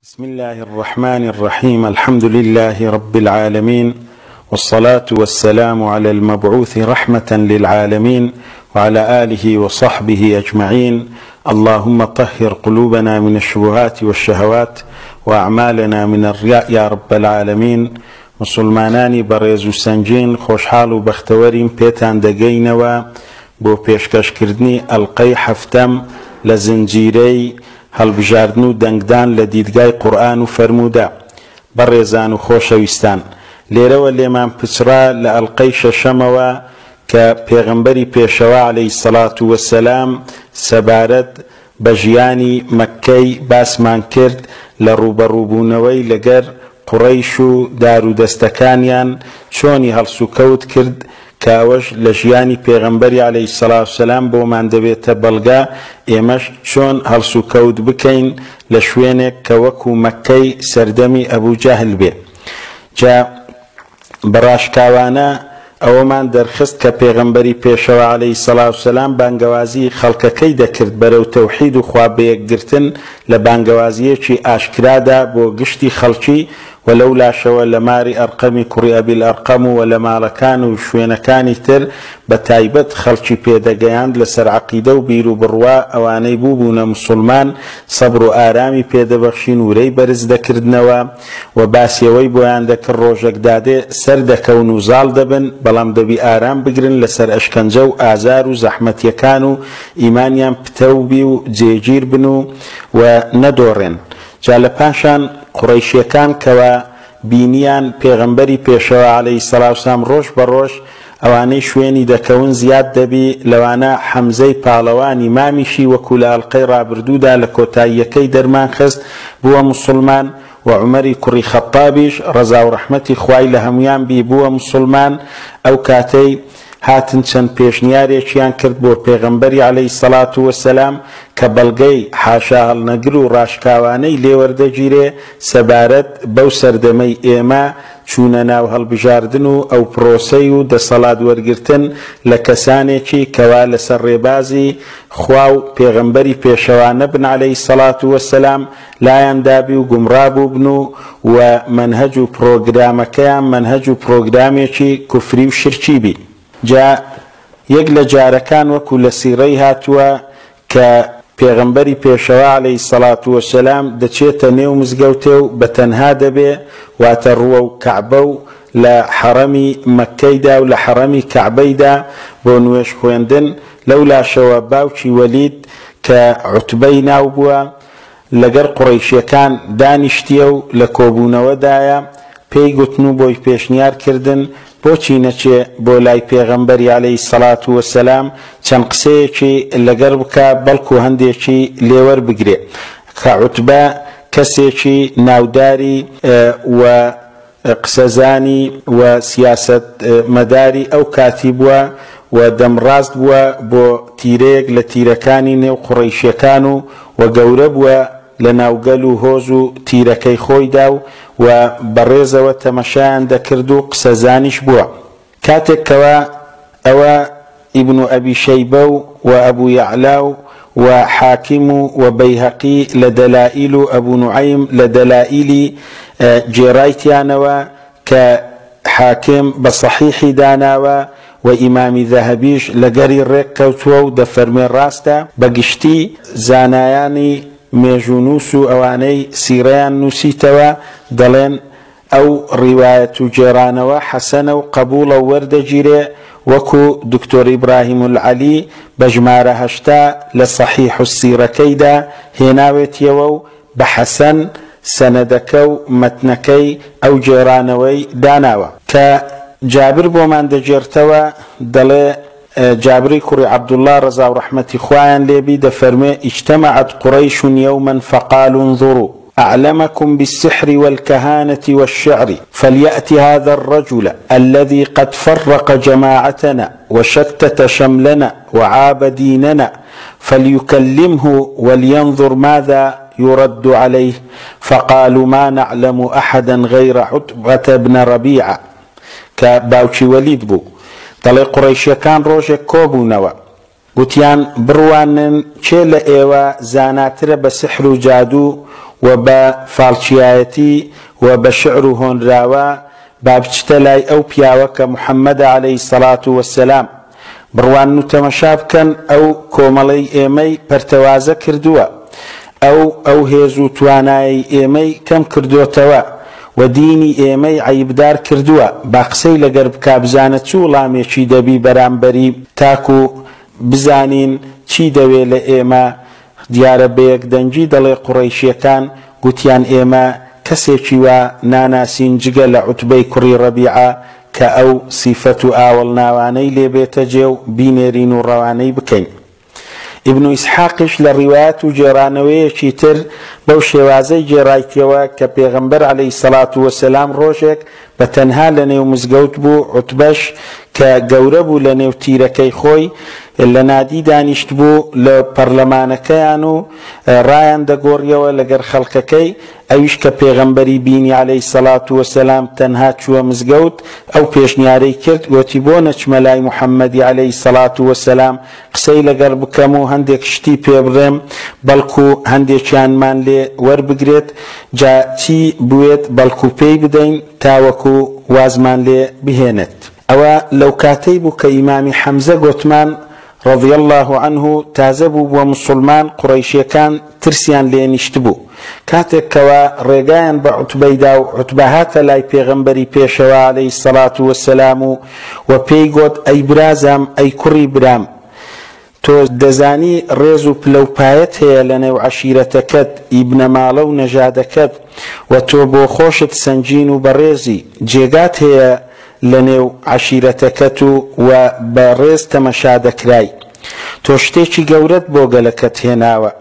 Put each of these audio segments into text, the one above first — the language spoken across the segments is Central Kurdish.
بسم اللە الرحمن الرحیم الحمد للە رب العالمین والصلاة والسلام علی المبعوث رحمة للعالمین وعلی آله وصحبه اجمعین اللهم طهر قلوبنا من الشبهات والشهوات وأعمالنا من الریاء یا رب العالمین موسڵمانانی بەڕێز و سەنگین خۆشحاڵ و بەختەوەرین پێتان دەگەینەوە بۆ پێشکەشکردنی ئەڵقەی حەفتەم لە زنجیرەی هەڵبژاردن و دەنگدان لە دیدگای قورئان و فەرموودە. بەڕێزان و خۆشەویستان لێرەوە لێمان پچڕا لە ئەڵقەی شەشەمەوە کە پێغەمبەری پێشەوا علیە الصلوە والسلام سەبارەت بە ژیانی مەککەی باسمان کرد لە ڕووبەڕووبوونەوەی لەگەر قوڕەیش و دارودەستەکانیان چۆنی هەڵسوکەوت کرد کە ئەوەش لە ژیانی پێغەمبەری علیە الصلوە والسلام بۆمان دەبێتە بەڵگە ئێمەش چۆن هەڵسوکەوت بکەین لە شوێنێک کە وەکو مەککەی سەردەمی ئەبو جەهل بێ. جا بە ڕاشکاوانە ئەوەمان دەرخست کە پێغەمبەری پێشەوا علیە الصلوە والسلام بانگەوازی خەڵکەکەی دەکرد بەرەو تەوحید و خوا بەیەکگرتن لە بانگەوازییەکی ئاشکرادا بۆ گشتی خەڵکی وە لەولاشەوە لە ماری ئەرقەمی کوڕی ئەبی الئەرقەم و لە ماڵەکان و شوێنەکانی تر بە تایبەت خەڵکی پێدەگەیاند لەسەر عەقیدە و بیروبڕوا ئەوانەی بووبوونە موسوڵمان سەبر و ئارامی پێدەبەخشین ورەی بەرز دەکردنەوە و باسی ئەوەی بۆیان دەکرد ڕۆژەک دادێ سەردەکەون و زاڵ دەبن بەڵام دەبی ئارام بگرن لەسەر ئەشکەنجە و ئازار و زەحمەتیەکان و ئیمانیان پتەو بی و جێگیر بن و و نەدۆڕێن. جا لە پاشان قوڕەیشیەکان کەوا بینیان پێغەمبەری پێشەوا علیە الصلوە والسلام ڕۆژ بە ڕۆژ ئەوانەی شوێنی دەکەون زیاد دەبی لەوانە حەمزەی پاڵەوانی مامیشی وەکو لە ئەڵقەی ڕابردوودا لە کۆتاییەکەی دەرمان خست بووە موسوڵمان وە عومەری کوڕی خەتابیش ڕەزاو ڕەحمەتی خوای لە هەموویان بی بووە موسوڵمان ئەو کاتەی هاتن چەند پێشنیارێکیان کرد بۆ پێغەمبەری علیە الصلوە والسلام کە بەڵگەی حاشاهەڵنەگر و ڕاشکاوانەی لێوەردەگیرێ سەبارەت بەو سەردەمەی ئێمە چوونە ناو هەڵبژاردن و ئەو پڕۆسەی و دەسەڵات وەرگرتن لە کەسانێکی کەوا لەسەر ڕێبازی خوا و پێغەمبەری پێشەوا نەبن علیە الصلوە والسلام لایان دابی و گومڕا بووبن و و مەنهەج و پڕۆگرامەکەیان مەنهەج و پڕۆگرامێکی کوفری و شرکی بی. جا یەک لە جارەکان وەکو لە سیڕەی هاتووە کە پێغەمبەری پێشەوا علیە الصلوە والسلام دەچێتە نێو مزگەوتێ و بە تەنها دەبێ واتە ڕووەو کەعبە و لە حەڕەمی مەککەیدا و لە حەڕەمی کەعبەیدا بۆ نوێژ خوێندن لەولاشەوە باوکی وەلید کە عوتبەی ناو بووە لەگەر قوڕەیشیەکان دانیشتیە و لە کۆبوونەوەدایە، پێی گوتن و بۆی پێشنیار کردن بۆچی نەچێ بۆ لای پێغەمبەری علیە الصلوە و السلام چەند قسەیەکی لەگەر بکا بەڵکو هەندێکی لێ وەربگرێ کە عوتبە کەسێکی ناوداری و قسەزانی و سیاسەت مەداری ئەو کاتی بووە و دەمڕاست بووە بۆ تیرەیەک لە تیرەکانی نێو قوڕەیشیەکان و و گەورە بووە لە ناو گەل و هۆز و تیرەکەی خۆیدا و و بەڕێزەوە تەمەشایان دەکرد و قسەزانیش بووە. کاتێک کەوا ئەوە ئیبن ئەبی شەیبە و و ئەبو یەعلا و و حاکم و و بەیهەقی لە دەلائیل و ئەبو نوعەیم لە دەلائیلی گێڕایتیانەوە کە حاکم بە سەحیحی داناوە و ئیمامی زەهەبیش لەگەری ڕێک کەوتووە و دەفەرموێ ڕاستە، بە گشتی زانایانی مێژوونووس و ئەوانەی سیرەیان نووسیتەوە دەڵێن ئەو ڕیوایەت و گێڕانەوە حەسەنە و قەبووڵە و وەردەگیرێ، وەکو دکتۆر ئیبراهیم العەلی بە ژمارە 80 لە صحیح السیرەکەیدا هێناوێتیەوە و بە حەسەن سەنەدەکە و مەتنەکەی ئەو گێڕانەوەی داناوە. کە جابر بۆمان دەگێڕتەوە دەڵێ، جابری کوڕی عەبدوڵڵا ڕەزا و ڕەحمەتی خوایان لێ بی دەفەرموێ، اجتمعت قریش یوما فقالوا انظروا اعلمکم بالسحر والکهانة والشعر فلیأت هذا الرجل الذی قد فرق جماعتنا وشتت شملنا وعاب دیننا فلیکلمه ولینظر ماذا یرد علیه فقالوا ما نعلم احدا غیر عتبة بن ربیعە کە باوکی وەلید بوو دەڵێ قوڕەیشیەکان ڕۆژێک کۆبوونەوە گوتیان بڕوانن کێ لە ئێوە زاناترە بە سحر و جادوو و بە فاڵچیایەتی و بە شعر و هۆنراوە با بچتە لای ئەو پیاوە کە محمدە علیە الصلوە والسلام. بڕوانن و تەمەشا بکەن ئەو کۆمەڵەی ئێمەی پەرتەوازە کردووە، ئەو ئەو هێز و توانایەی ئێمەی کەم کردۆتەوە و دینی ئێمەی عەیبدار کردووە، با قسەی لەگەر بکا بزانە چ وڵامێکی دەبی بەرامبەری تاکو بزانین چی دەوێ لە ئێمە، دیارە بەیەکدەنگی دەڵێ قوڕەیشیەکان گوتیان ئێمە کەسێکی وا ناناسین جگە لە عوتبەی کوڕی ڕەبیعە کە ئەو سیفەت و ئاوەڵناوانەی لێ بێتە جێ و بینێرین و ڕەوانەی بکەین. ئیبن ئیسحاقیش لە ڕیوایەت و گێڕانەوەیەکی تر بەو شێوازەی گێڕایتەوە کە پێغەمبەر علیە الصلوە و السلام ڕۆژێک بە تەنها لە نێو مزگەوت بوو، عوتبەش کە گەورە بوو لە نێو تیرەکەی خۆی لە نادی دانیشتبوو لە پەڕلەمانەکەیان و ڕایان دەگۆڕیەوە لەگەر خەڵکەکەی، ئەویش کە پێغەمبەری بینی علیە الصلوە و السلام تەنها چووە مزگەوت ئەو پێشنیارەی کرد گۆتی بۆ نەچمە لای محمدی علیە الصلوە و السلام قسەی لەگەڵ بکەم و هەندێک شتی پێ بڵێم بەڵکو هەندێکیانمان لێ وەربگرێت جا چی بوێت بەڵکو پێی بدەین تاوەکو وازمان لێ بهێنێت. ئەوە لەوکاتەی بوو کە ئیمامی حەمزە گۆتمان رضی اللە عنه تازە بووبووە موسوڵمان قوڕەیشیەکان ترسیان لێ نیشتبوو کاتێک کەوا ڕێگایان بە عوتبەی دا و عوتبە هاتە لای پێغەمبەری پێشەوا علیە الصلوە والسلام و و پێی گۆت ئەی برازام ئەی کوڕی برام تۆ دەزانی ڕێز و پلە و پایەت هەیە لە نێو عەشیرەتەکەت ی بنەماڵە و نەژادەکەت و تۆ بۆ خۆشت سەنگین و بەڕێزی جێگات هەیە لە نێو عەشیرەتەکەت و و بە ڕێز تەمەشا دەکرای. تۆ شتێکی گەورەت بۆ گەلەکەت هێناوە.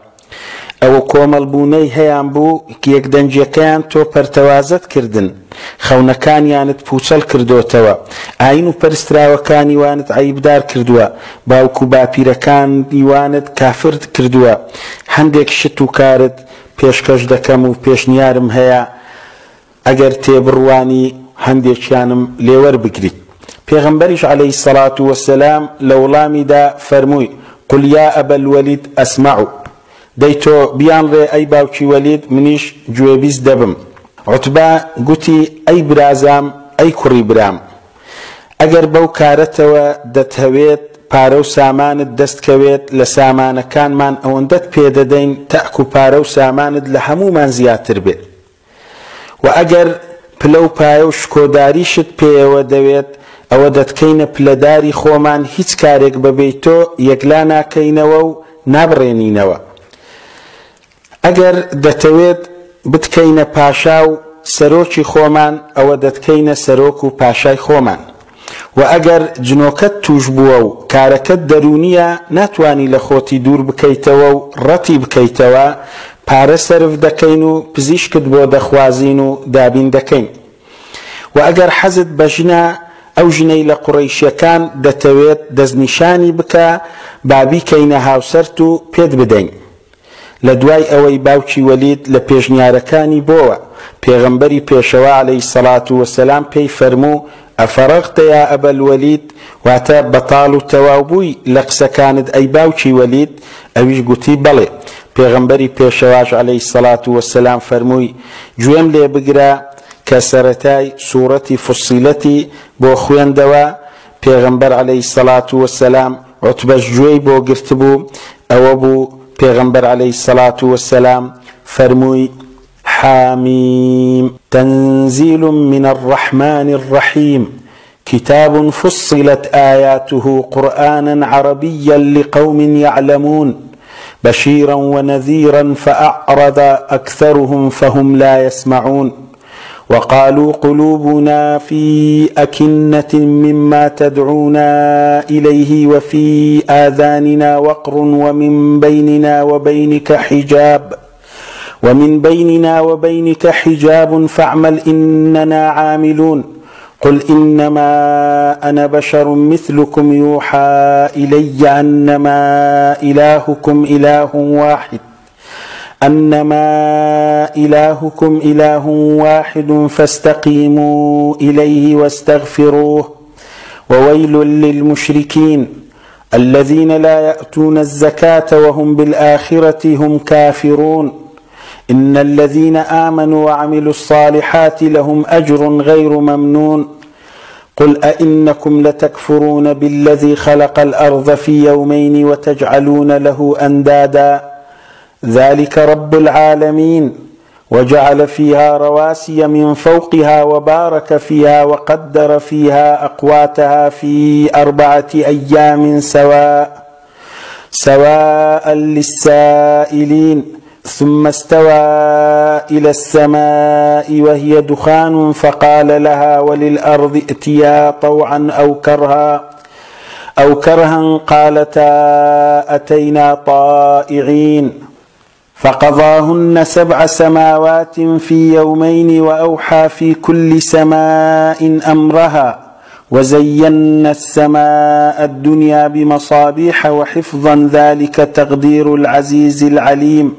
ئەو کۆمەڵ بوونەی هەیان بوو یەکدەنگیەکەیان تۆ پەرتەوازەت کردن. خەونەکانیانت پوچەڵ کردۆتەوە. ئاین و پەرستراوەکانی وانت عەیبدار کردووە. باوک و باپیرەکانی وانت کافر کردووە. هەندێک شت و کارت پێشکەش دەکەم و پێشنیارم هەیە. ئەگەر تێبڕوانی هەندێکیانم لێ وەربگریت. پێغەمبەریش علیە الصلوە و السلام لە وڵامیدا فەرمووی، قل یا ابا الولید اسمع، دەی تۆ بیانڵێ ئەی باوکی وەلید منیش گوێبیست دەبم. عوتبە گوتی، ئەی برازام، ئەی کوڕی برام، ئەگەر بەو کارەتەوە دەتهەوێت پارە و سامانت دەست کەوێت لە سامانەکانمان ئەوەندەت پێ دەدەین تاکو پارە و سامانت لە هەموومان زیاتر بێ. وە ئەگەر پلە و پایە و شکۆداریشت پێیەوە دەوێت ئەوە دەتکەینە پلەداری خۆمان هیچ کارێک بەبێی تۆ یەکلا ناکەینەوە و نابڕێنینەوە ئەگەر دەتەوێت بتکەینە پاشا و سەرۆکی خۆمان ئەوە دەتکەینە سەرۆک و پاشای خۆمان. وە ئەگەر جنۆکەت توش بووە و کارەکەت دەروونیە ناتوانی لە خۆتی دوور بکەیتەوە و ڕەتی بکەیتەوە پارە سەرف دەکەین و پزیشکت بۆ دەخوازین و دابین دەکەین وە ئەگەر حەزت بە ژنە ئەو ژنەی لە قوڕەیشیەکان دەتەوێت دەستنیشانی بکە با بیکەینە هاوسەرت و پێت بدەین. لە دوای ئەوەی باوکی وەلید لە پێشنیارەکانی بۆوە، پێغەمبەری پێشەوا علیە الصلوە و السلام پێی فەرموو، افرغت یا ابا الولید، واتە، بەتاڵ و تەواو بووی لە قسەکانت ئەی باوکی وەلید؟ ئەویش گوتی، بەڵێ. پێغەمبەری پێشەواش علیە الصلوە و السلام فەرمووی، گوێم لێ بگرە، کە سەرەتای سوڕەتی فصلتی بۆ خوێندەوە، پێغەمبەر علیە الصلوە و السلام عوتبەش گوێی بۆ گرتبوو، ئەوە بوو پێغەمبەر علیە الصلوە و السلام فەرمووی، حامیم تنزیل من الرحمن الرحیم کتاب فصلت آیاته قرآنا عربیا لقوم یعلمون بشیرا ونذیرا فأعرض أکثرهم فهم لا یسمعون وقالوا قلوبنا في أكنة مما تدعونا إليه وفي آذاننا وقر ومن بيننا وبينك حجاب ومن بيننا وبينك حجاب فاعمل إننا عاملون قل إنما أنا بشر مثلكم يوحى إلي أنما إلهكم إله واحد أنما إلهكم إله واحد فاستقيموا إليه واستغفروه وويل للمشركين الذين لا يأتون الزكاة وهم بالآخرة هم كافرون. إن الذين آمنوا وعملوا الصالحات لهم أجر غير ممنون قل أئنكم لتكفرون بالذي خلق الأرض في يومين وتجعلون له أندادا ذلك رب العالمين وجعل فيها رواسي من فوقها وبارك فيها وقدر فيها أقواتها في أربعة أيام سواء سواء للسائلين ثم استوى إلى السماء وهي دخان فقال لها وللأرض ائتيا طوعا أو كرها أو كرها قالتا أتينا طائعين فقضاهن سبع سماوات في يومين وأوحى في كل سماء أمرها وزينا السماء الدنيا بمصابيح وحفظا ذلك تقدير العزيز العليم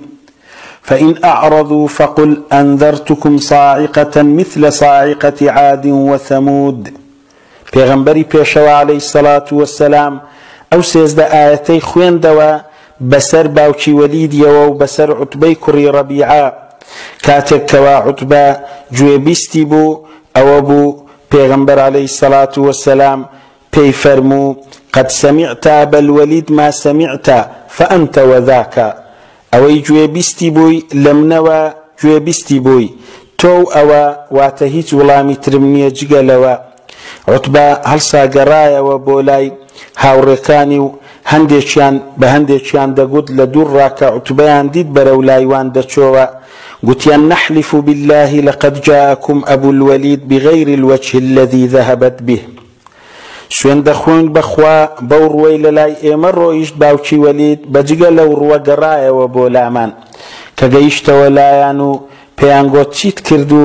فإن أعرضوا فقل أنذرتكم صاعقة مثل صاعقة عاد وثمود. پێغەمبەری پێشەوا عەلەیهی سەڵات وەسەلام ئەو 13 ئایەتەی خوێندەوە بەسەر باوکی وەلیدیەوە و بەسەر عوتبەی کوڕی ڕەبیعە. کاتێک کەوا عوتبە گوێبیستی بوو، ئەوە بوو پێغەمبەر عەلەیهی سەڵات وەسەلام پێی فەرموو، قد سمعت أبا الولید ما سمعت فأنت وذاک، ئەوەی گوێبیستی بووی لە منەوە گوێبیستی بووی، تۆ و ئەوە، واتە هیچ وڵامی ترم نییە جگە لەوە. عوتبە هەڵسا گەڕایەوە بۆ لای هاوڕێکانی و هەندێکیان بە هەندێکیان دەگوت لە دوورڕا کە عوتبەیان دیت بەرەو لای وان دەچۆوە گوتیان نحلف بالله لقد جاءكم أبو الوليد بغير الوجه الذي ذهبت به. سوێند دەخۆین بە خوا بەو ڕووەی لە لای ئێمە ڕۆیشت باوکی وەلید بە جگە لەو ڕووە گەڕایەوە بۆ لامان. کە گەیشتەوە لایان و پێیان گۆت چیت کرد و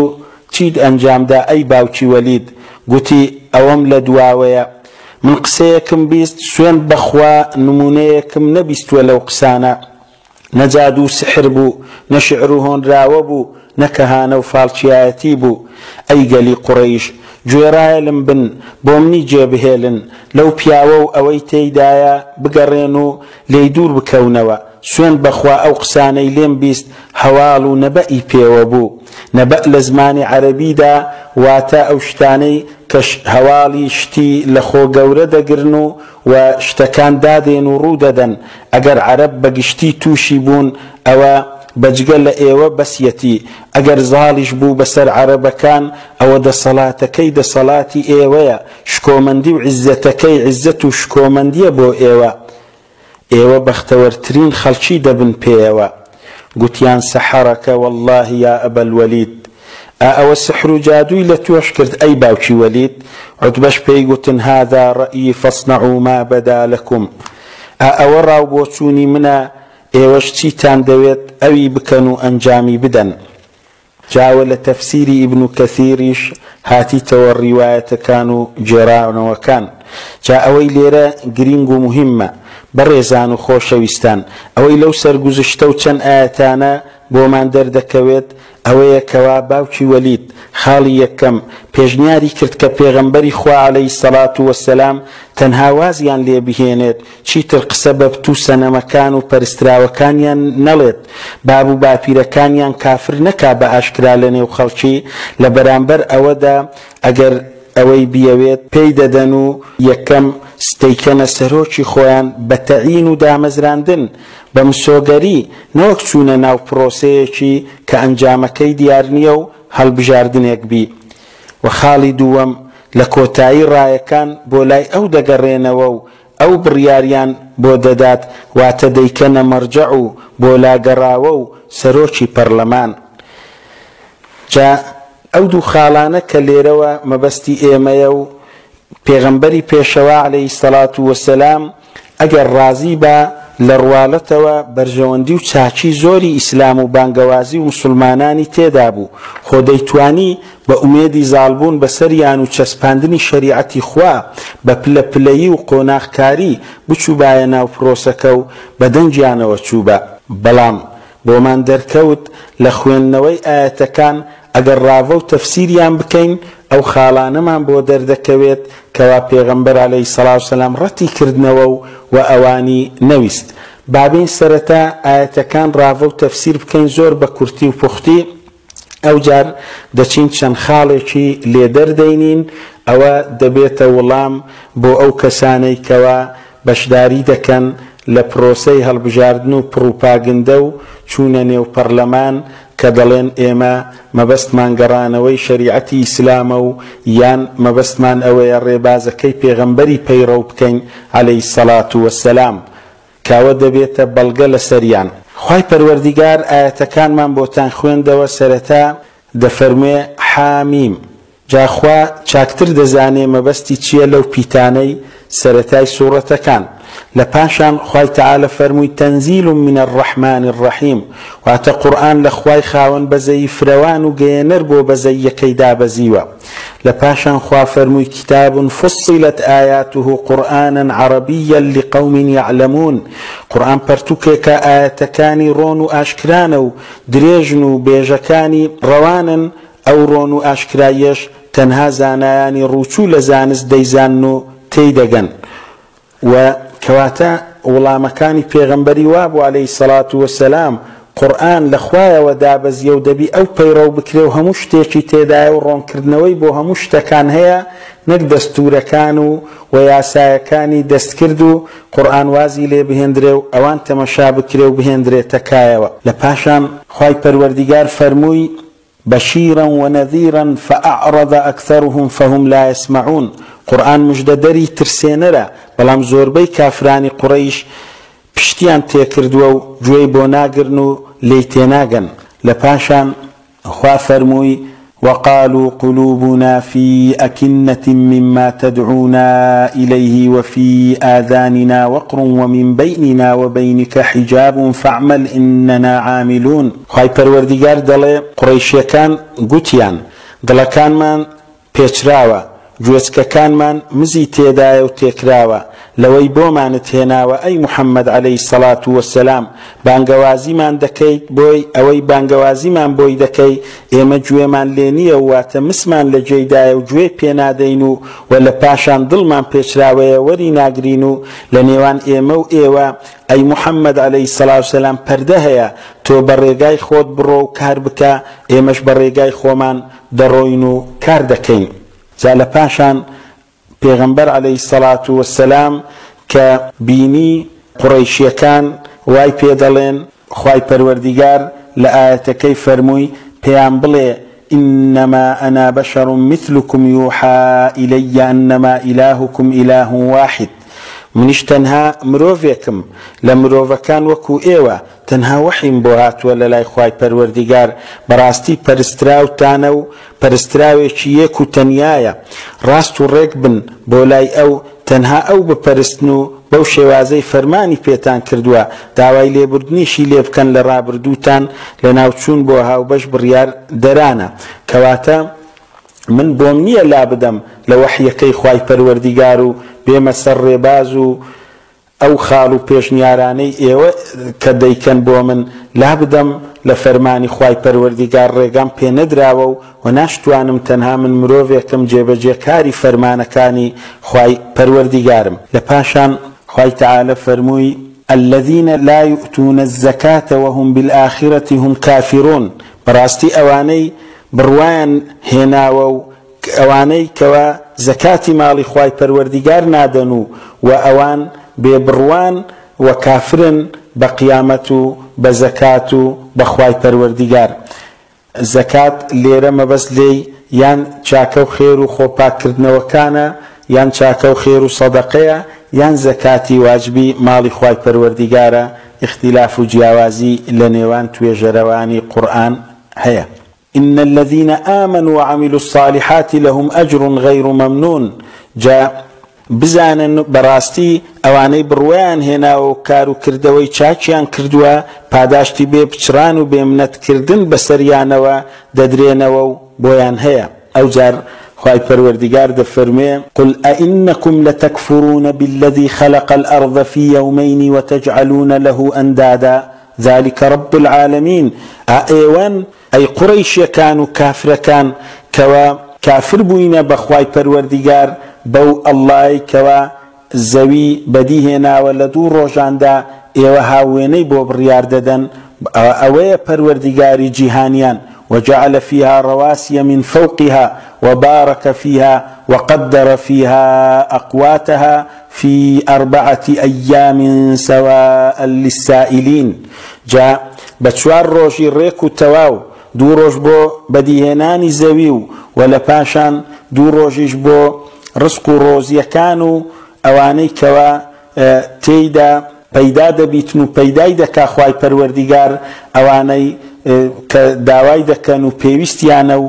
چیت ئەنجامدا ئەی باوکی وەلید؟ گوتی ئەوەم لە دواوەیە. من قسەیەکم بیست سوێند بە خوا نموونەیەکم نەبیستووە لەو قسانە. نە جادوو و سحر بوو، نە شیعر و هۆنراوە بوو، نە کەهانە و فاڵچیایەتی بوو. ئەی گەلی قوڕەیش! گوێڕایەلم بن، بۆ منی جێ بهێلن، لەو پیاوە و ئەوەی تێیدایە بگەڕێن و لێی دوور بکەونەوە. سوێند بە خوا ئەو قسانەی لێم 20 هەواڵ و نەبەئی پێوە بوو. نەبەء لە زمانی عەرەبیدا واتە ئەو شتانەی کە هەواڵی شتی لە خۆ گەورە دەگرن و و شتەکان دادێن و ڕوو دەدەن، ئەگەر عەرەب بە گشتی تووشی بوون ئەوە بەجگە لە ئێوە بەسیەتی، ئەگەر زاڵیش بوو بەسەر عەرەبەکان ئەوە دەسەڵاتەکەی دەسەڵاتی ئێوەیە، شکۆمەندی و عیززەتەکەی عیززەت و شکۆمەندیە بۆ ئێوە. ئێوە بەختەوەرترین خەڵکی دەبن پێیەوە. گوتیان سحرک واللە یا ابا الولید، ئا ئەوە سحر و جادووی لە تۆش کرد ئەی باوکی وەلید؟ عوتبەش پێی گوتن هذا رأیی فاصنعوا ما بدا لکم، ئا ئەوە ڕا و بۆچوونی منە ئێوەش چیتان دەوێت ئەوی بکەن و ئەنجامی بدەن. جا وە لە تەفسیری ئیبن کەثیریش هاتیتەوە ڕیوایەتەکان و گێڕانەوەکان. جا ئەوەی لێرە گرینگ و موهیممە بەڕێزان و خۆشەویستان ئەوەی لەو سەرگوزشتە و چەند ئایەتانە بۆمان دەردەکەوێت ئەوەیە کەوا باوکی وەلید خاڵی یەکەم پێشنیاری کرد کە پێغەمبەری خوا علیە الصلوە والسلام تەنها وازیان لێ بهێنێت چیتر قسە بە بت و سەنەمەکان و پەرستراوەکانیان نەڵێت، باب و باپیرەکانیان کافر نەکا بە ئاشکرا لە نێو خەڵکی، لە بەرامبەر ئەوەدا ئەگەر ئەوەی بیەوێت پێی دەدەن و یەکەم دەیکەنە سەرۆکی خۆیان بە تەعین و دامەزراندن، بە مسۆگەری، نەوەک چوونە ناو پرۆسەیەکی کە ئەنجامەکەی دیار نییە و هەڵبژاردنێک بی. وە خاڵی دووەم، لە کۆتایی ڕایەکان بۆ لای ئەو دەگەڕێنەوە و ئەو بڕیاریان بۆ دەدات، واتە دەیکەنە مەرجەع و بۆ لاگەڕاوە و سەرۆکی پەڕلەمان. جا ئەو دوو خاڵانە کە لێرەوە مەبەستی ئێمەیە و پێغەمبەری پێشەوا علیە الصلوە والسلام ئەگەر ڕازی با لە ڕواڵەتەوە بەرژەوەندی و چاکی زۆری ئیسلام و بانگەوازی و موسڵمانانی تێدا بوو، خۆ دەیتوانی بە ئومێدی زاڵبوون بەسەریان و چەسپاندنی شەریعەتی خوا بە پلە پلەیی و قۆناغکاری بچووبایە ناو پرۆسەکە و بە دەنگیانەوە چووبا. بەڵام بۆمان دەرکەوت لە خوێندنەوەی ئایەتەکان ئەگەر ڕاڤە و تەفسیریان بکەین ئەو خاڵانەمان بۆ دەردەکەوێت کەوا پێغەمبەر علیە الصلوە والسلام ڕەتی کردنەوە و وە ئەوانی نەویست. با بێین سەرەتا ئایەتەکان ڕاڤە و تەفسیر بکەین زۆر بە کورتی و پوختی، ئەوجار دەچین چەند خاڵێکی لێ دەردەینین، ئەوە دەبێتە وڵام بۆ ئەو کەسانەی کەوا بەشداری دەکەن لە پرۆسەی هەڵبژاردن و پڕوپاگندە و چوونە نێو پەڕلەمان کە دەڵێن ئێمە مەبەستمان گەڕانەوەی شەریعەتی ئیسلامە و یان مەبەستمان ئەوەیە ڕێبازەکەی پێغەمبەری پەیڕەو بکەین علیە الصلوە والسلام کە ئەوە دەبێتە بەڵگە لەسەریان. خوای پەروەردیگار ئایەتەکانمان بۆتان خوێندەوە سەرەتا دەفەرموێ، حامیم، جا خوا چاکتر دەزانێ مەبەستی چیە لەو پیتانەی سەرەتای سوڕەتەکان. لە پاشان خوای تەعالە فەرمووی تنزیل من الرحمن الرحیم واتە قورئان لە خوای خاوەن بەزەیی فرەوان و گەیەنەر بۆ بەزەییەکەی دابەزیوە. لە پاشان خوا فەرمووی کتاب فصلت آیاته قرآنا عربیا لقوم یعلمون قورئان پەرتوکێکە ئایەتەکانی ڕۆن و ئاشکرانە و درێژن و بێژەکانی ڕەوانن ئەو ڕۆن و ئاشکراییەش تەنها زانایانی ڕووچوو لە زانست دەیزانن و تێی دەگەن و کەواتە وڵامەکانی پێغەمبەری وابوو علیە الصلوە والسلام قورئان لە خوایەوە دابەزیە و دەبی ئەو پەیڕەو بکرێ و هەموو شتێکی تێدایە و ڕۆنکردنەوەی بۆ هەموو شتەکان هەیە نەک دەستورەکان و و یاسایەکانی دەستکرد و قورئان وازی لێ بهێندرێ و ئەوان تەمەشا بکرێ و بهێندرێتە کایەوە لە پاشان خوای پەروەردیگار فەرمووی بشیرا ونذیرا فاعرض اکثرهم فهم لا یسمعون، قورئان مژدەدەری ترسێنەرە، بەڵام زۆربەی کافرانی قوڕەیش پشتیان تێکردووە و گوێی بۆ ناگرن و لێی تێناگەن. لە پاشان خوا فەرمووی، وقالوا قلوبنا فی اکنة مما تدعونا الیه وفی آذاننا وقر ومن بیننا وبینک حجاب فاعمل اننا عاملون، خوای پەروەردیگار دەڵێ، قوڕەیشیەکان گوتیان، دڵەکانمان پێچراوە، گوێچکەکانمان مزی تێدایە و تێکراوە، لەوەی بۆمانت هێناوە ئەی محمد علیە الصلوە والسلام، بانگەوازیمان دەکەیت بۆی، ئەوەی بانگەوازیمان بۆی دەکەی ئێمە گوێمان لێ نیە و واتە مسمان لە گوێیدایە و گوێ پێنادەین و وە لە پاشان دڵمان پێچراوەیە وەری ناگرین و لە نێوان ئێمە و ئێوە ئەی محمد علیە الصلوە والسلام پەردە هەیە، تۆ بە ڕێگای خۆت بڕۆ و کار بکە، ئێمەش بە ڕێگای خۆمان دەڕۆین و کار دەکەین. جا لە پاشان پێغەمبەر علیە الصلوە والسلام کە بینی قوڕەیشیەکان وای پێ دەڵێن، خوای پەروەردیگار لە ئایەتەکەی فەرمووی، پێیان بڵێ، انما انا بشر مثلکم یوحی الی انما الهکم اله واحد، منیش تەنها مرۆڤێکم لە مرۆڤەکان وەکو ئێوە، تەنها وەحیم بۆ هاتووە لەلای خوای پەروەردیگار، بەڕاستی پەرستراوتانە و پەرستراوێکی یەک و تەنیایە، ڕاست و ڕێک بن بۆ لای ئەو، تەنها ئەو بپەرستن و بەو شێوازەی فەرمانی پێتان کردووە، داوای لێبوردنیشی لێ بکەن لە ڕابردووتان، لەناوچوون بۆ هاوبەش بڕیار دەرانە. کەواتە من بۆم نییە لابدەم لە وەحیەکەی خوای پەروەردیگار و بێمە سەر ڕێباز و ئەو خاڵ و پێشنیارانەی ئێوە کە دەیکەن بۆ من لابدەم لە فەرمانی خوای پەروەردیگار ڕێگام پێ نەدراوە و وە ناشتوانم تەنها من مرۆڤێکم جێبەجێکاری فەرمانەکانی خوای پەروەردیگارم. لە پاشان خوای تەعالە فەرمووی، الذین لا یؤتون الزکاة وهم بالآخرة هم کافرون، بەڕاستی ئەوانەی بڕوایان هێناوە و ئەوانەی کەوا زەکاتی ماڵی خوای پەروەردیگار نادەن و وە ئەوان بێ بڕوان و کافرن بە قیامەت و بە زەکات و بە خوای پەروەردیگار. زەکات لێرە مەبەست لێی یان چاکە و خێر و خۆ پاک کردنەوەکانە یان چاکە و خێر و سەدەقەیە یان زەکاتی واجبی ماڵی خوای پەروەردیگارە، ئیختیلاف و جیاوازی لە نێوان توێژەرەوانی قورئان هەیە. ان الذین آمنوا وعملوا الصالحات لهم اجر غیر ممنون، جا بزانن بەڕاستی ئەوانەی بڕوایان هێناوە و کار و کردەوەی چاکیان کردووە پاداشتی بێ پچڕان و بێ منەت کردن بەسەریانەوە دەدرێنەوە و بۆیان هەیە. ئەوجار خوای پەروەردیگار دەفەرموێ، قل ائنکم لتکفرون بالذی خلق الارض فی یومین وتجعلون له اندادا ذلک رب العالمین، ئا ئێوەن ئەی قوڕەیشیەکان و کافرەکان کەوا کافر بووینە بە خوای پەروەردیگار بەو اللە ی کەوا زەوی بەدی هێناوە لە دوو ڕۆژاندا ئێوە هاووێنەی بۆ بڕیار دەدەن، ئەوەیە پەروەردیگاری جیهانیان، وجعل فیها رواسی من فوقها وبارک فیها وقدر فیها اقواتها فی اربعة ایام سواء للسائلین، جا بە چوار ڕۆژی ڕێک و تەواو، دوو ڕۆژ بۆ بەدیهێنانی زەوی و وە لە پاشان دوو ڕۆژیش بۆ ڕزق و ڕۆزیەکان و ئەوانەی کەوا تێیدا پەیدا دەبیتن و پەیدای دەکا خوای پەروەردیگار ئەوانەی کە داوای دەکەن و پێویستیانە و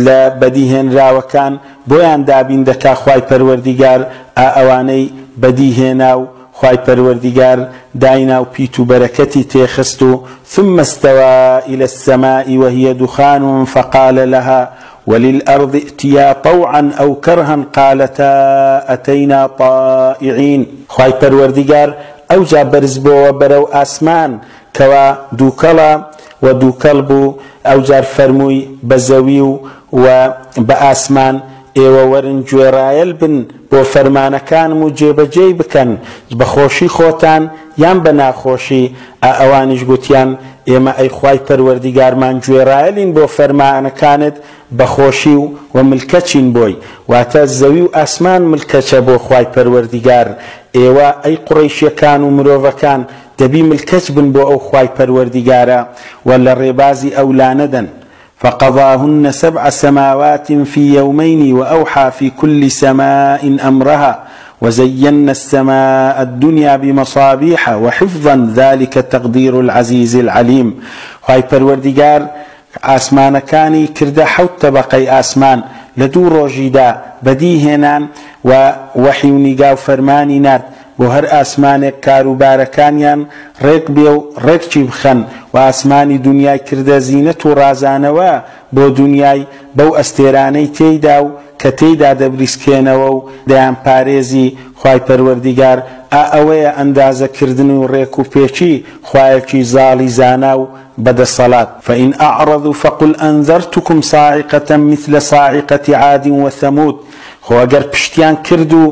لە بەدیهێنراوەکان بۆیان دابین دەکا خوای پەروەردیگار ئا ئەوانەی بەدی هێنا و خوای پەروەردیگار داینا و پیت و بەرەکەتی تێخست و ثم استوی الی السماء وهی دخان فقال لها وللارض ائتیا طوعا او کرها قالتا اتینا طائعین. خوای پەروەردیگار ئەوجا بەرزبۆوە بەرەو ئاسمان کەوا دووکەڵە و دووکەڵ بوو، ئەوجار فەرمووی بە زەوی و و بە ئاسمان، ئێوە وەرن گوێڕایەل بن بۆ فەرمانەکانم و جێبەجێی بکەن بە خۆشی خۆتان یان بە ناخۆشی، ئا ئەوانیش گوتیان، ئێمە ئەی خوای پەروەردیگارمان گوێڕایەلین بۆ فەرمانەکانت بە خۆشی و و ملکەچین بۆی، واتە زەوی و ئاسمان ملکەچە بۆ خوای پەروەردیگار، ئێوە ئەی قوڕەیشیەکان و مرۆڤەکان دەبی ملکەچ بن بۆ ئەو خوای پەروەردیگارە و لە ڕێبازی ئەو لانەدەن. فقضاهن سبع سماوات في يومين وأوحى في كل سماء أمرها وزينا السماء الدنيا بمصابيح وحفظا ذلك تقدير العزيز العليم. خوای پەروەردیگار ئاسمانەکانی کردە حەوت تەبەقەی ئاسمان لە دوو ڕۆژیدا بەدی هێنان و وەحی و نیگا و فەرمانی نارد بۆ هەر ئاسمانێک کاروبارەکانیان ڕێک بێ و ڕێکچی بخەن و ئاسمانی دونیای کردە زینەت و ڕازانەوە بۆ دونیای بەو ئەستێرانەی تێیدا و کە تێیدا دەبریسکێنەوە و دەیانپارێزی، خوای پەروەردیگار ئا ئەوەیە ئەندازە کردن و ڕێک و پێکی خوایەکی زاڵی زانا و بەدەسەڵات، فإن أعرضوا فقل أنذرتكم صاعقة مثل صاعقة عاد وثمود، خۆ ئەگەر پشتیان کرد و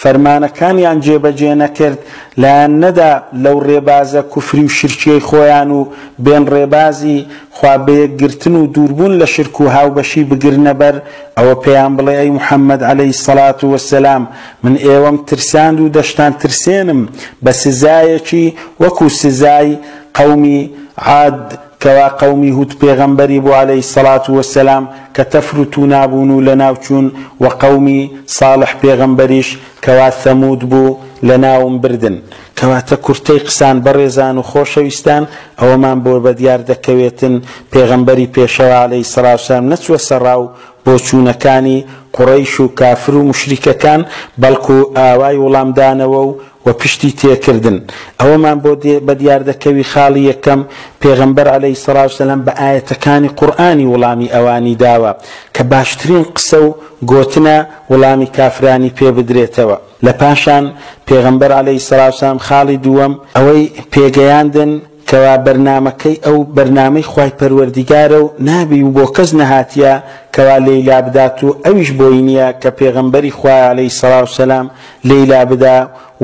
فەرمانەکانیان جێبەجێ نەکرد، لایان نەدا لەو ڕێبازە کوفری و شیرکیەی خۆیان و بێن ڕێبازی خوا بەیەکگرتن و دووربوون لە شرک و هاوبەشی بگرنە بەر، ئەوە پێیان بڵێ ئەی محمد علیە الصلوە والسلام من ئێوەم ترساند و دەشتان ترسێنم بە سزایەکی وەکو سزای قەومی عاد کەوا قەومی هود پێغەمبەری بوو علیە الصلوە والسلام کە تەفر و تونا بوون و لەناو چوون وە قەومی صالح پێغەمبەریش کەوا ثەمود بوو لەناوم بردن. کەواتە کورتەی قسان بەڕێزان و خۆشەویستان ئەوەمان بۆ بەدیار دەکەوێتن پێغەمبەری پێشەوا علیە الصلوە والسلام نەچووە سەر ڕاو بۆچوونەکانی قوڕەیش و کافر و موشریکەکان بەڵکو ئاوای وڵامدانەوە و و پشتی تێکردن ئەوەمان بۆ بەدیار دەکەوی خاڵی یەکەم پێغەمبەر علیە الصلوە والسلام بە ئایەتەکانی قورئانی وڵامی ئەوانی داوە کە باشترین قسە و گۆتنە وڵامی کافرانی پێ بدرێتەوە لە پاشان پێغەمبەر علیە الصلوە والسلام خاڵی دووەم ئەوەی پێگەیاندن کەوا بەرنامەکەی ئەو بەرنامەی خوای پەروەردیگارە و نابی و بۆ کەس نەهاتیە کەوا لێی لابدات و ئەویش بۆی نیە کە پێغەمبەری خوایە علیە الصلوە والسلام لێی لابدا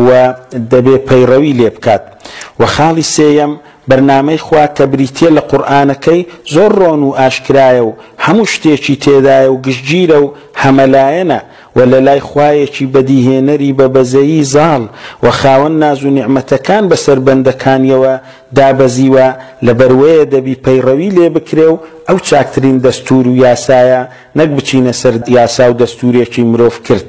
و دەبێ پەیڕەوی لێ بکات وە خاڵی سێیەم بەرنامەی خوا کە بریتیە لە قورئانەکەی زۆر ڕۆن و ئاشکرایە و هەموو شتێکی تێدایە و گشتگیرە و هەمەلایەنە وە لەلای خوایەکی بەدیهێنەری بە بەزەیی زاڵ و خاوەن ناز و نیعمەتەکان بەسەر بەندەکانیەوە دابەزیوە، لەبەروەیە دەبی پەیڕەوی لێ بکرێ و ئەو چاکترین دەستوور و یاسایە نەک بچینە سەر یاسا و دەستوورێکی مرۆڤ کرد.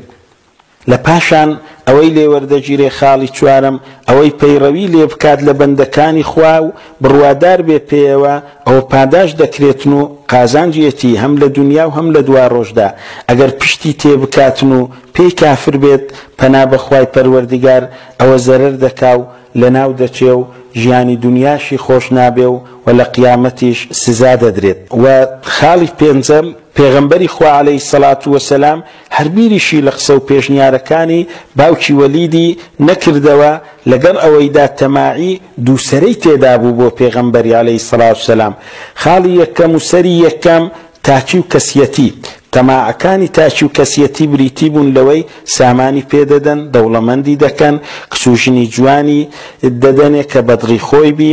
لە پاشان ئەوەی لێ وەردەگیرێ خاڵی چوارەم، ئەوەی پەیڕەوی لێ بکات لە بەندەکانی خوا و بڕوادار بێ پێیەوە ئەوە پاداشت دەکرێتن و قازانجیەتی هەم لە دونیا و هەم لە دواڕۆژدا ئەگەر پشتی تێ بکاتن و پێی کافر بێت پەنا بە خوای پەروەردگار ئەوە زەرەر دەکا و لەناو دەچێ و ژیانی دونیاشی خۆش نابێ و وە لە قیامەتیش سزا دەدرێت. وە خاڵی پێنجەم، پێغەمبەری خوا علیە الصلوە والسلام هەر بیریشی لە قسە و پێشنیارەکانی باوکی وەلیدی نەکردەوە لەگەڵ ئەوەیدا تەماعی دووسەرەی تێدابوو بۆ پێغەمبەری علیە الصلوە والسلام خاڵی یەکەم و سەری یەکەم تاکی و کەسیەتی، تەماعەکانی تاکی و کەسیەتی بریتی بوون لەوەی سامانی پێ دەدەن، دەوڵەمەندی دەکەن، کچ و ژنی جوانی دەدەنێ کە بەدڵی خۆی بی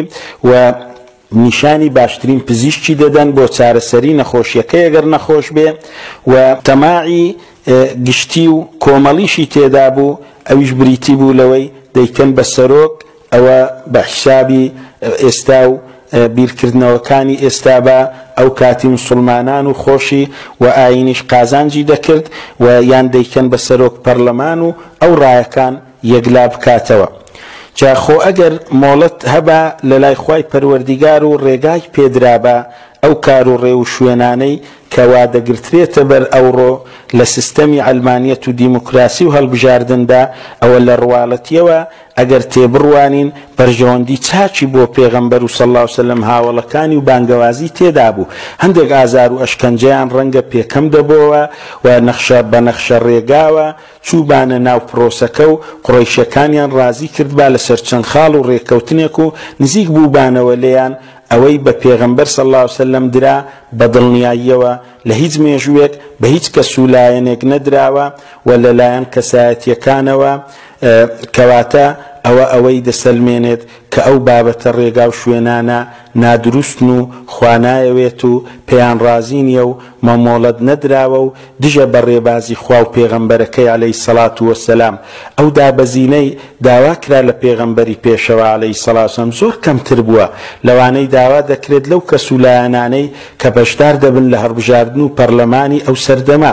و نیشانی باشترین پزیشکی دەدەن بۆ چارەسەری نەخۆشیەکەی ئەگەر نەخۆش بێ و تەماعی گشتی و کۆمەڵیشی تێدا بوو ئەویش بریتی بوو لەوەی دەیکەن بە سەرۆک ئەوە بە حیسابی ئێستا و بیرکردنەوەکانی ئێستا بە ئەو کاتی مسوڵمانان و خۆشی و ئاینیش قازانجی دەکرد و یان دەیکەن بە سەرۆک پەرلەمان و ئەو ڕایەکان یەکلا بکاتەوە. جا خۆ ئەگەر مۆڵەت هەبا لەلای خوای پەروەردیگار و ڕێگای پێدرابا ئەو کار و ڕێوشوێنانەی کە وا دەگرترێتە بەر ئەوڕۆ لە سیستەمی عەلمانیەت و دیموکراسی و هەڵبژاردندا ئەوە لە ڕواڵەتیەوە ئەگەر تێبڕوانین بەرژەوەندی چاکی بۆ پێغەمبەر و صلی اللە وسلم هاوەڵەکانی و بانگەوازی تێدابوو هەندێک ئازار و ئەشکەنجەیان ڕەنگە پێکەم دەبۆوە و نەخشە بە نەخشە ڕێگاوە چووبانە ناو پرۆسەکە و قوڕەیشەکانیان ڕازی کردبا لەسەر چەند خاڵ و ڕێککەوتنێک و نزیک بووبانەوە لێیان، ئەوەی بە پێغەمبەر صلی اللە علیە وسلم درا بە دڵنیاییەوە لە هیچ مێژووێک بە هیچ کەس و لایەنێک نەدراوە و لە لایەن کەسایەتییەکانەوە، کەواتە ئەوە ئەوەی دەسەلمێنێت کە ئەو بابەتە ڕێگا و شوێنانە نادروستن و خوا نایەوێت و پێیان ڕازی نیە و مەمۆڵەت نەدراوە و دژە بە ڕێبازی خوا و پێغەمبەرەکەی علیە الصلوە و السلام ئەو دابەزینەی داوا کرا لە پێغەمبەری پێشەوا علیە الصلوە والسلام زۆر کەمتر بووە لەوانەی داوا دەکرێت لەو کەس و لایەنانەی کە بەشدار دەبن لە هەڵبژاردن و پەرلەمانی ئەو سەردەمە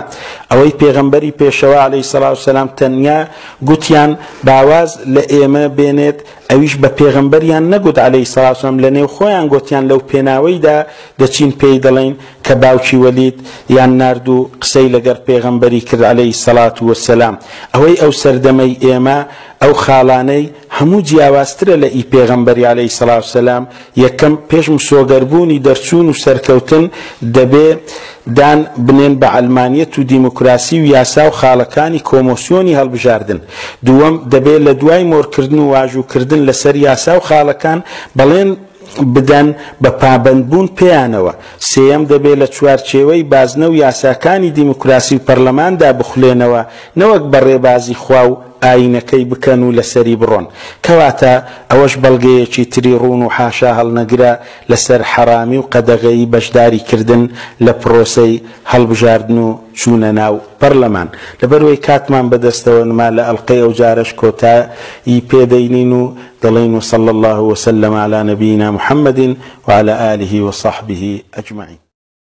ئەوەی پێغەمبەری پێشەوا علیە الصلوە والسلام تەنیا گوتیان با واز لە ئێمە بێنێت ئەویش بە پێغەمبەریان نەگوت علیە الصلوە والسلام لە نێو خۆیان گۆتیان لەو پێناوەیدا دەچین پێی دەڵێین کە باوکی وەلید یان نارد و قسەی لەگەڵ پێغەمبەری کرد علیە الصلوە والسلام ئەوەی ئەو سەردەمەی ئێمە ئەو خاڵانەی هەموو جیاوازترە لە ئی پێغەمبەری علیە الصلوە والسلام یەکەم پێش مسۆگەربوونی دەرچوون و سەرکەوتن دەبێ دان بنێن بە عەلمانیەت و دیموکراسی و یاسا و خاڵەکانی کۆمۆسیۆنی هەڵبژاردن. دووەم، دەبێ لە دوای مۆرکردن و واژووکردن لەسەر یاسا و خاڵەکان بەڵێن بدەن بە پابەندبوون پێیانەوە. سێیەم، دەبێ لە چوارچێوەی بازنە و یاساکانی دیموکراسی و پەرلەماندا بخولێنەوە نەوەک بە ڕێبازی خوا و ئایینەکەی بکەن و لەسەری بڕۆن. کەواتە ئەوەش بەڵگەیەکی تری ڕوون و حاشا هەڵنەگرە لەسەر حەرامی و قەدەغەیی بەشداری کردن لە پرۆسەی هەڵبژاردن و چوونە ناو پەرلەمان. لەبەروەی کاتمان بەدەستەوە نما لە ئەڵقەی ئەوجارەش کۆتایی پێ دەینین و دەڵێین وصلی اللە وسلم علی نبینا محمد وعلی آله وصحبه اجمعین.